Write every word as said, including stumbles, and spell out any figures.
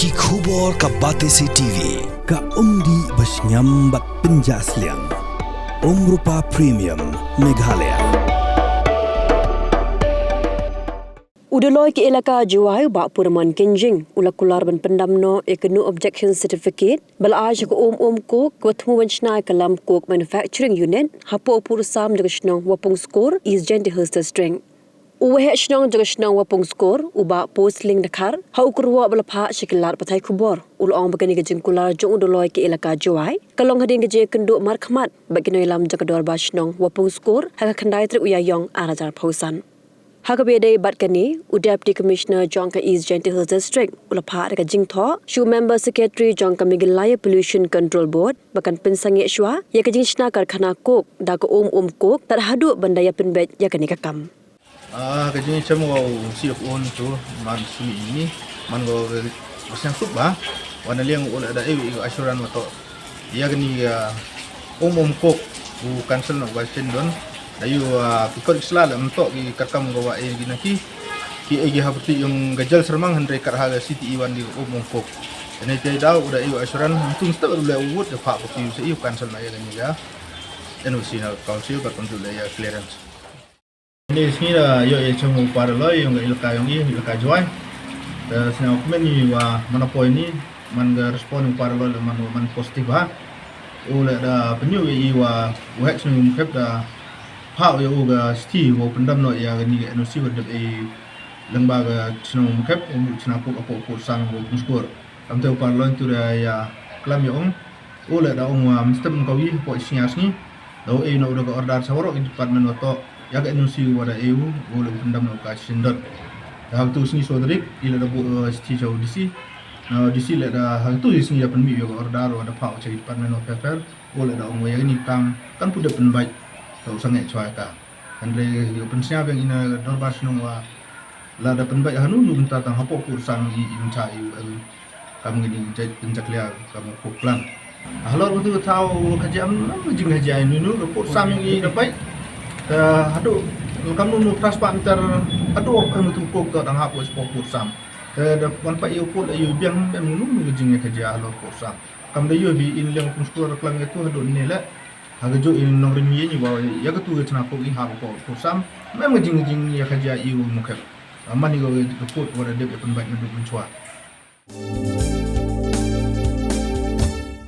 Ki khubor ka Batesi T V, ka umdih ba shngiam bad pynjah sliang. Umrupa Premium, Meghalaya. U Doloi ka Elaka Jowai, Bah Purman Kynjing, u la kular ban pyndam noh ïa ka No Objection Certificate ba la ai sha ka um um coke kaba thmu ban shna ïa ka lam Coke Manufacturing Unit hapoh u pud sam jong ka shnong Wapungskor, East Jaintia Hills District. U Waheh Shnong jong ka shnong Wapungskor, u Bah Posling Dkhar, ha u kyrwoh ba la phah sha ki lad pathai khubor, u la ong ba kane ka jingkular jong u Doloi ka Elaka Jowai ka long hadien ka jingïakynduh markhmat bad ki nongïalam jong ka Dorbar Shnong Wapungskor ha ka khyndai tarik u Ïaïong ar hajar arphew san. Ha kaba ïadei bad kane, u Deputy Commissioner jong ka East Jaintia Hills District u la phah da ka jingthoh sha u Member Secretary jong ka Meghalaya Pollution Control Board ba kan pynsangeh shuwa ïa ka jingshna karkhana coke da ka um um coke tad haduh ban da ïa pynbeit ïa kane ka kam. Ah, ka jingïashem wa u C F O ntu man simi ini man wa sñiawsuk ba wa na liang u la da e u assurance wa to ïa kani ka um um coke u cancel na wa shin don da yu, ah, ki kot ki sla la mto ki karkam ka wa e ki na ki ki e ki hapti yung ka jal sermang hynrei kar ha ka city iwan di um um coke. Ene te da u da e u assurance ntu step le u wut da pa ko ki se u cancel na ïa kani ka N O C na council ka control ïa clearance. Ni sngi da ïoh ïa chong u para loi ïong ka ilaka ïong i ilaka Jowai. Da sñiaw kmen i wa man apoi ni man ka respond u para loi la man man positive ha. U le da pynïoh ïa i wa u hek sngi um khep da pha ïa u ka sti wa u pyndam noh ïa kani ka N O C wa dep i leng ba ka chnong um khep um chna ku apo apo sang wa pynskor. Kam te u para loi tu da ïa klam ïa ong. U le da ong wa mstem ka wi po sngi ar sngi. Da u e na u da ka order sa warok i department wa to ïa ka N O C wa da e u u le pyndam na u ka sindot. Da ha tu sngi so drik i le da bu, eh, sti sa u D C. Na D C le da ha tu sngi da pynmi ïa ka order wa da pha u cha i department wa fair fair. U le da ong wa ïa ni kam kan pu da pynbait. Da u sangeh chwa ka. Kan re ïa pynsñiaw biang ina dorbar shnong wa la da pynbait hanu nu bynta tang hapoh pur sang i in cha i u el kam ngi ding jait pynjak lia kam ko plan. Halor betul tau ka jam nam jing ka jai nu nu ko pur sam i da bai. Ka hadu kam nu nu pras pa meter hadu em tu ko ka tang hapoh pur sam. Ka da wan pa i u pur i u biang em nu nu jing ka jai halor pur sam. Kam da yu bi in leng pun skur klang itu hadu ni le. Ha ka ju in nong rim yin i wa ya ka tu ka chna ko i ha ko pur sam. Mem ka jing jing ya ka jai i u mukhem. Amani ko ka pur wa da dep ya pun bai na du pun chwa.